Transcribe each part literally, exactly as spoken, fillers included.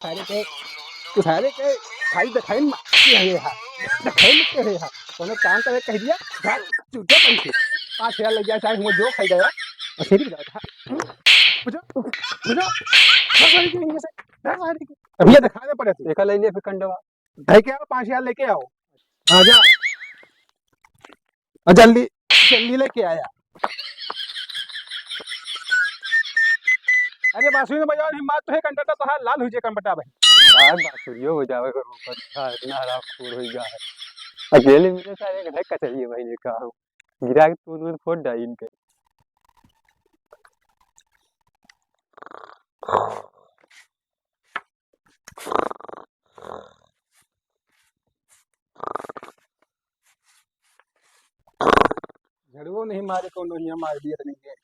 सारे के, तू सारे के, खाली देखाई में के है हा, देखाई में के है हा। कोनो काम करे कह दिया, भाग, चूतिया पैसे। पाँच हजार लग जाए, चाहे हुआ जो खाई गया, और फिर भी जाता। बुझो, बुझो, भाग सारे के, यहाँ से, भाग सारे के। अब ये दिखा दे पड़े तू। एका ले ले फिर कंडवा। ढाई के आओ, पाँच हजार लेके आओ। हाँ, जा। और जल्दी, जल्दी लेके आया। अरे बांसुरी न बजाओ, हिम्मत तो है, कंडक्टर तो हाथ लाल हुई जे कंडक्टर भाई। साहब बांसुरियो बजावे को रोकत था, इतना हरामखोर होई गा है। अकेले मिले सारे एक ढक्का चाहिए भाई, ये का हो? गिरा के तू दूर फोड़ डाई इनके। झड़ुओ नहीं मारे, कौनो हियाँ मार दिया नहीं है।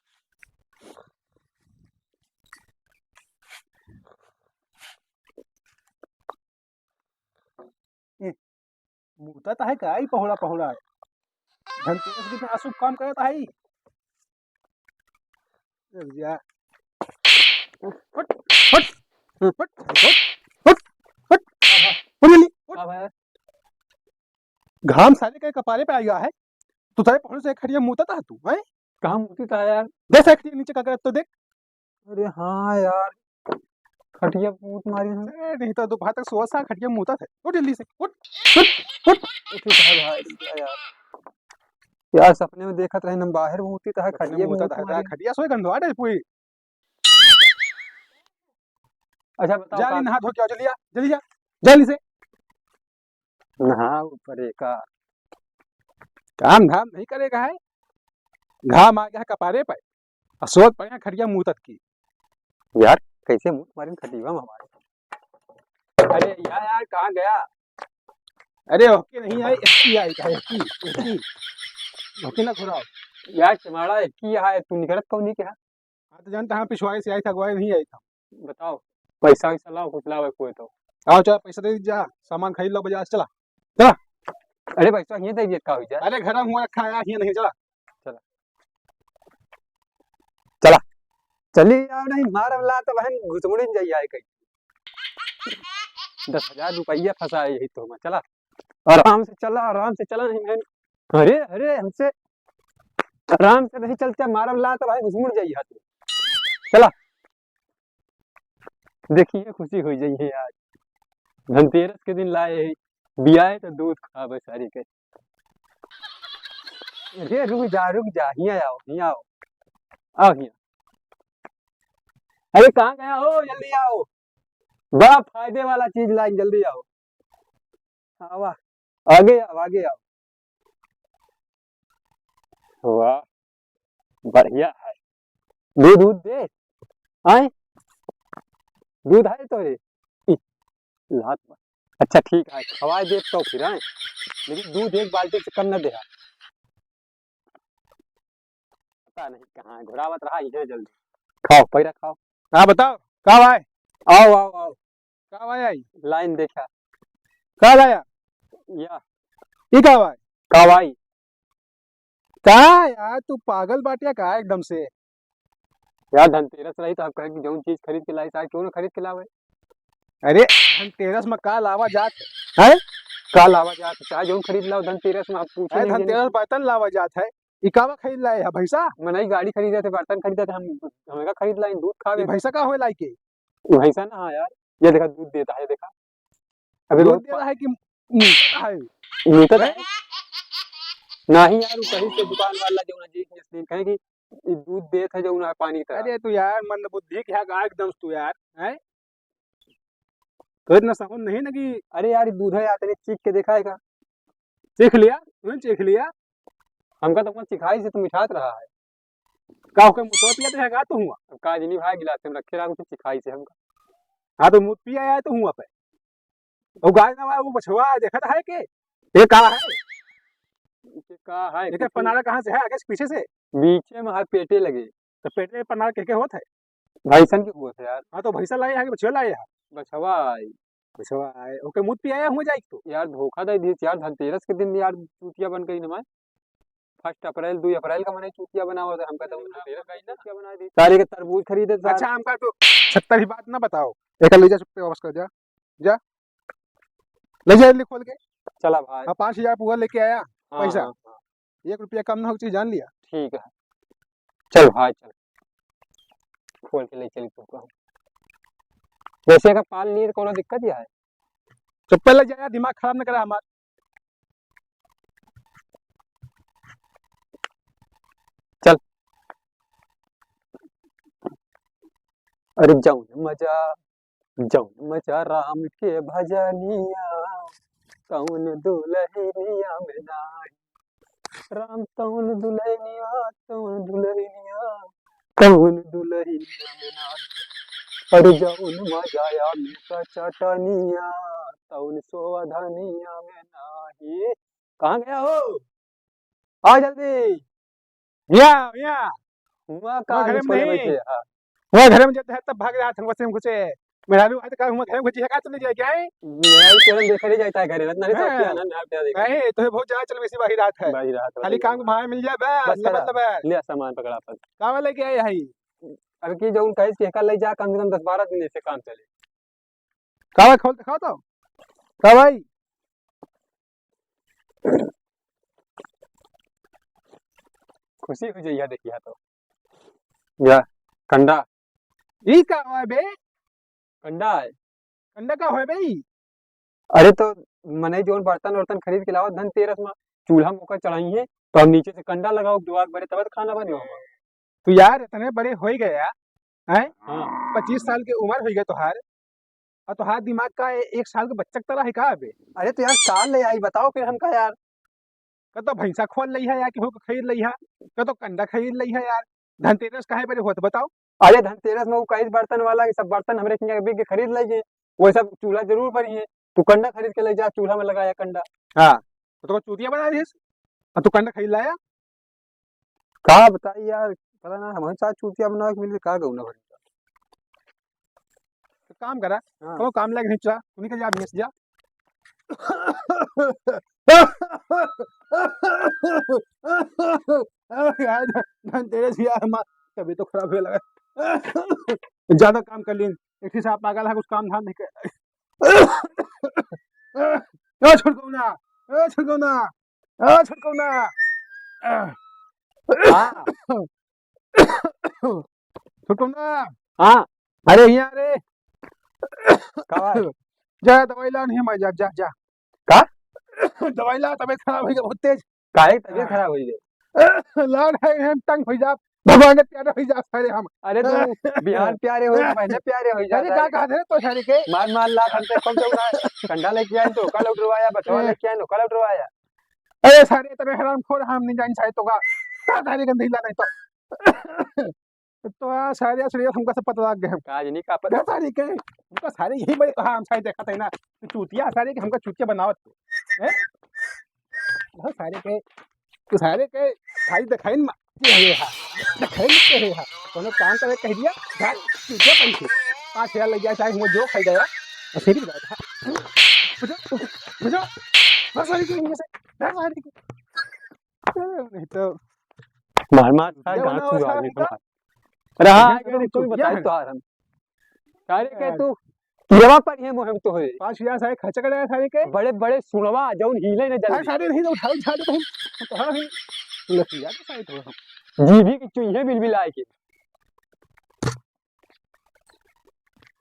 ए, मूतत है का? ई पहुड़ा पहुड़ा है। धनतेरस के दिन अशुभ काम करत है ई। रुक जा। हट, हट, हट, हट, हट, हट। उठ जल्दी, उठ। का भया? घाम सारे के कपारे पे आया है। तू सारे पहुड़े से खटिया मूतत है तू, हैं? कहाँ मूतत है यार? देख सारे खटिया नीचे का करत तो देख। अरे हाँ यार, खटिया मूत मारी है। ए, नहीं तो दोपहर तक सोवत सा खटिया मूतत है। उठ जल्दी से, उठ, उठ, उठ। उठी तो है भाई, रुक जा यार। यार सपने में देखत रहे हम बाहर मूती तो है, सपने खटिया मूतत मूत है, मारी। खटिया सोए गंधवा डे पूरी। अच्छा बताओ जा का ली, नहा धो के आओ, जल्दी आ, जल्दी जा, जल्दी से। नहा ऊपर का। काम धाम नहीं करेगा है, घाम आ गया है कपारे पे, और सोवत पड़े हैं खटिया मूतत की। यार, कैसे मूत मारिन खटिया में हमारे? अरे यार, यार, कहाँ गया? अरे, ओके नहीं आई, एसपी आई का, एसपी, एसपी। ओके ना घुराओ। यार, चमाड़ा एसपी यहाँ है, तू निकलत कौन नहीं क्या? हाँ, तो जानता हाँ, पिछवाड़े से आई था, अगुवाई नहीं आई था। बताओ, पैसा वैसा लाओ, कुछ लाओ, कोई तो। आओ, चल, पैसा दे दीजिए, सामान खरीद लो बाजार से, चला, चला। अरे, पैसा हियाँ दे दिए, का हुई जाए? अरे, घर में हुआ रखा है, हियाँ नहीं, चला। चला। चला। चली आओ नहीं, मारब लात बहन, घुसमुड़िन जाई आए कहीं। दस हजार रुपया फंसाए यही तो हम, चला। आराम से चला, आराम से चला, नहीं बहन। अरे, अरे, हमसे आराम से नहीं चलते, मारब लात भाई, घुसमुड़ जाई हाथ में। चला। देखिए, खुशी हो जाई है आज। धनतेरस के दिन लाए है, बियाए तो दूध खावे सारी के। अरे, रुक जा, रुक जा, हियाँ आओ, हियाँ आओ। आओ हियाँ। अरे, कहाँ गया हो? जल्दी आओ। बड़ा फायदे वाला चीज लाई, जल्दी आओ। आवा, आगे आओ, आगे आओ। वाह, बढ़िया है। दूध, दूध दे। आए? दूध है तोरे? ई, लात बा। अच्छा, ठीक है, खवाए देब तो फिर, आए? लेकिन दूध एक बाल्टी से कम न देहा। पता नहीं कहाँ है, घुरावत रहा, इहे जल्दी। खाओ, पैरा खाओ। हाँ, बताओ, का भाई? आओ, आओ, आओ। का भाई आई? लाइन देखा। का लाया? या। ई का भाई? का भाई? का यार, तू पागल बाटिया का एकदम से? यार, धनतेरस रही तो हम कहे कि जौन चीज खरीद के लाई, चाहे क्यों ना खरीद के लावे। अरे, धनतेरस में का लावा जात है? का लावा जात है? चाहे जौन खरीद लाओ धनतेरस में, आप पूछो अरे, नहीं, धनतेरस बर्तन लावा जात है। ई कावा खरीद लाए है भैंसा? मनई गाड़ी खरीदे थे, बर्तन खरीदे थे, हम, हमें का खरीद लाई, दूध खावे। ई भैंसा का होए लाई के? ई भैंसा ना, हाँ यार, ये देखा, दूध देता है, देखा। अभी दूध बहुत दे रहा है कि मूतत है? मूतत है? हैं? नहीं यार, वो कहीं से दुकान वाला जो ना जी, इसलिए कहे कि ये दूध देत है जो ना पानी की तरह। अरे तू यार, मंद बुद्धि क्या गा एकदम तू यार, हैं? तो इतना साबुन नहीं ना कि अरे यार, दूध है यार, तने चीख के देखा है का? चीख लिया? तूने चीख लिया? हमका तो अपना चिखाई से तो मिठात रहा है। का ओके मुतवा पिया तो है का तू हुआ? अब का जनी भाई गिलास में रखे रहा, कुछ चिखाई से हमका। हाँ, तो मुत पिया आया तो हुआ पे। वो गाय ना, वो बछवा है, देखत है के? ये का है? ये का है? एकर कुछ पनारा कहाँ से है? आगे से पीछे से? बीचे में है, पेटे लगे। तो पेटे पनारा के, के होत है? भैंसन के हुआ था यार। हाँ, तो भैंसा लाए है कि बछवा लाए है? बछवा आई। बछवा आए, ओके मुत पियाया हुआ जाए तो। यार, धोखा दे दिए यार, धनतेरस के दिन यार, चूतिया बन गई ना मैं। फर्स्ट अप्रैल, दुई अप्रैल का मने चूतिया बनावा था, हमका तो हाँ, धनतेरस का चूतिया बना दी। सारे के तरबूज खरीदे सारे। अच्छा, हमका तो छत्तर ही बात ना बताओ। एक ले जा, चुप्पे वापस कर जा, जा, ले जा, ले खोल के। चला भाई। हाँ, पाँच हजार पूरा लेके आया हाँ, पैसा। हाँ, हाँ। एक रुपया कम ना हो चाहिए, जान लिया। ठीक है, चल भाई, चल, खोल के ले चली तुमको। वैसे अगर पाल लिए तो कोनो दिक्कत ही है? चुप्पे ले जा, दिमाग खराब न करा हमार। चल। अरे जौन मजा, जौन मजा राम के भजनिया, तौन दुलहिनिया में नाही। राम तौन दुलहिनिया, तौन दुलहिनिया, तौन दुलहिनिया में नाही। अरे जौन मजा आम का चटनिया, तौन सोवधनिया में नाही। कहाँ गया हो? आओ जल्दी। या, या। हुआ हुआ का घरे में छोड़े नहीं। बैठे हैं? हुआ घरे में जब है तब भाग रहा था, वैसे में घुसे। मेहरारू आज का हुआ घरे में घुसी है, का चले जाए क्या है? मेहरारू के हम देखे नहीं जाता है घरे, नहीं तो हाँ। क्या ना, ना, क्या देखा? नहीं, तो बहुत ज्यादा चल वैसी बाहर रात है। बाहर रात है, खाली बाहर काम रात। को भाई मिल जाए, बस, बस ये करा। मतलब है। ले सामान पकड़ा अपन। का वाला क्या है भाई? अब की जो उनका इस केका ले जा, कम से कम दस बारह दिन ऐसे काम चले। का भाई, खोल दिखाओ तो। का भाई? खुशी हो जाइया देखिया तो। या, कंडा। ई का हुआ बे? कंडा है। कंडा का हुआ बे ई? अरे तो मनई जौन बर्तन वर्तन खरीद के लावत धनतेरस में, चूल्हा में ओकर चढ़ाई है, तो हम नीचे से कंडा लगाओ, दुआ के बरे तब तो खाना बने होगा। तू यार इतने बड़े हो ही गया, हैं? हाँ। पच्चीस साल के उम्र हो गई तोहार, और तोहार दिमाग का ए-, एक साल के बच्चा के तरह है का अबे? अरे तो यार, का ले आई बताओ फिर हमका यार। का तो भैंसा खोल लई है यार, कि हो खरीद लई है, का तो कंडा खरीद लई है यार। धनतेरस काहे बरे होत बताओ? अरे धनतेरस में वो कई बर्तन वाला के सब बर्तन हमरे किहाँ बिक के खरीद लई है, वो सब चूल्हा जरूर बरी है। तू कंडा खरीद के ले जा, चूल्हा में लगाया कंडा। हाँ, तो, तो चूतिया बना दिस, और तू कंडा खरीद लाया। का बताई यार, पता ना, हमारे साथ चूतिया बनावे के मिले, का गौना भरी। तो काम करा, हाँ। कौनो काम लायक नहीं चला, तू निकल जा, भैंस जा। यार, धनतेरस यार, हमार तबीयत तो खराब होए लगा। ज्यादा काम कर लीन, एक ठे साहब पागल है, कुछ काम धाम नहीं कर। ए छोटकौना, ए छोटकौना, ए छोटकौना। हाँ। छोटकौना। हाँ। अरे हियाँ रे। का बा? जा दवाई ला, नहीं मैं जा, जा, जा। का? दवाई ला, तबीयत खराब हो गई बहुत तेज। काहे तबीयत हाँ। खराब हो गई? लाड है, हम तंग हो जा, भगवान के प्यारे हो जा सारे हम। अरे तू बिहान प्यारे हो, महीने प्यारे हो जा अरे का सारे। कहा थे तो सारे के? मार मार लात हमसे खूब चौड़ा है। कंडा लेके आए तो कल उठवाया, बचवा ए। लेके आए तो कल उठवाया। अरे सारे तबे हराम खोर, हम नहीं जान सारे तो का। का सारे गंदी ला नहीं तो। तो आ, सारे असलियत हमका सब पता लग गए हम। का जनी का पता? सारे के, हमका सारे यही बड़े कहा हम सारे देखा थे ना। तू चूतिया सारे के हमका चूतिया बनावत तू। हैं? बहुत सारे के, तू सारे के खाली दिखाई न के है हा। दिखाई न के है हा। कोनो काम करे कह दिया, जा, चूतिया पैसे। पाँच हजार लग जाए, चाहे वो जो खाई जाए। ऐसे भी बात है। बुझो, बुझो, बस सारे के, बस सारे के। नहीं तो मार मार खा, ये गाँठ बनाओ सूझ सारा आदमी का। रहा है, अरे हाँ, एकदम तू चुतिया बताई है। तो आ रहा। सारे के हाँ। तू किरवा पर ये मुहिम तो है। पाँच हजार सारे खर्च कर रहा है सारे के। बड़े बड़े सुनवा जौन हिले न अरे जल्दी। सारे नहीं तो उठाओ, झाड़ू तो हम, तो हाँ, हम लसिया तो सारे तो हम। जीभी की चुइहे बिलबिलाए के।